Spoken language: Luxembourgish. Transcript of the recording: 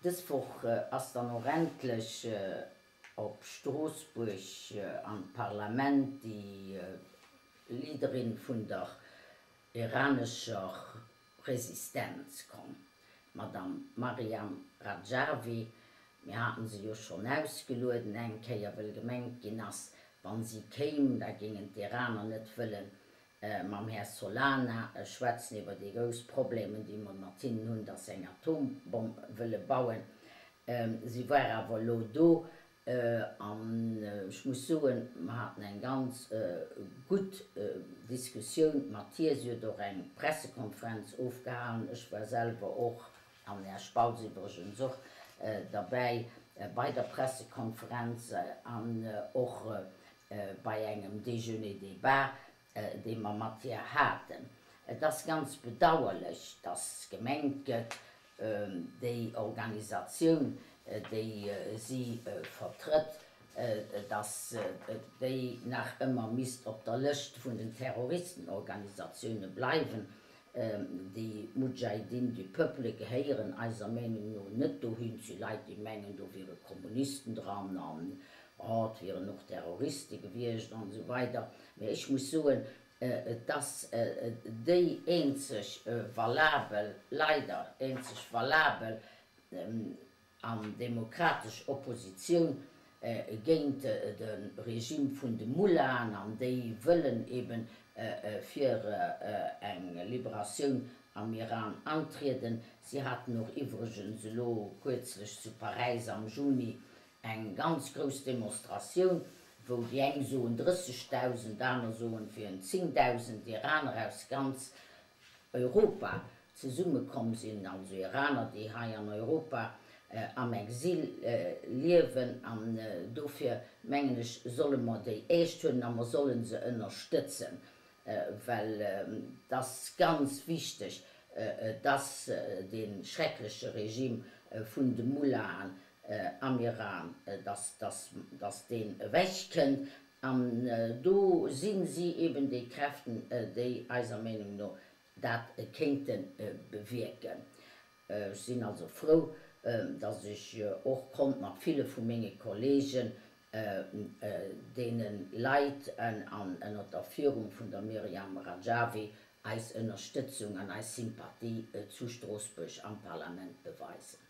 Dës Woch ass dann och endlech op Stroossbuerg an d'Parlament déi Leaderin vun der iranescher Resistenz komm, d'Madame Maryam Rajavi. Mir haten se jo schonn ausgelueden eng Kéier, wëll gemengt ginn ass, wann si kéim, da géingen d'Iraner net wëllen mam Här Solana schwätzen iwwer déi grouss Problemen, déi mer mat hinnen hunn, dass se eng Atombomm wëlle bauen. Si war awer elo do an ech muss soen, mer haten eng ganz gutt Diskussioun mat hir. Si huet och eng Pressekonferenz ofgehalen. Ech war selwer och, an Här Spautz iwwregens och, derbäi bei der Pressekonferenz an och bei engem Déjeuner-débat, dee mer mat hir haten. Et ass ganz bedauerlech, dass gemengt gëtt, déi Organisatioun, déi si vertrëtt, dass déi nach ëmmer misst op der Lëscht vun den Terroristenorganisatioune bleiwen. Déi Mudjahidin du Peuple gehéieren eiser Meenung no net dohin. Et si Leit, déi mengen, do wiere Kommunisten dran an Oh, et wieren och Terroriste gewiescht an esou weider. Mee ech muss soen, et ass déi eenzeg valabel, leider eenzeg valabel an demokratesch Oppositioun géint de Regime vun de Mullahen, an déi wëllen eben fir eng Liberatioun am Iran antrieden. Si haten och iwwregens elo kuerzlech zu Paräis am Juni Eng ganz grouss Demonstratioun, wou déi eng soen 30.000, aner soen et wieren 10.000 Iraner aus ganz Europa zesummekomm sinn, also Iraner, déi hei an Europa am Exil liewen. An dofir mengen ech, solle mer déi eescht huelen a mer solle se ënnerstëtzen, well et ass ganz wichteg, dass dee schreckleche Regime vun de Mullahen am Iran, dass, dass, dass deen ewech kënnt. An do si si eben déi Kräften, déi eiser Meenung no dat kéinte bewierken. Ech sinn also frou, dass ech och konnt mat ville vu menge Kollegen deene Leit an ënnert der Führung vun der Myriam Radjavi eis Ënnerstëtzung an eis Sympathie zu Stroossbuerg am Parlament beweisen.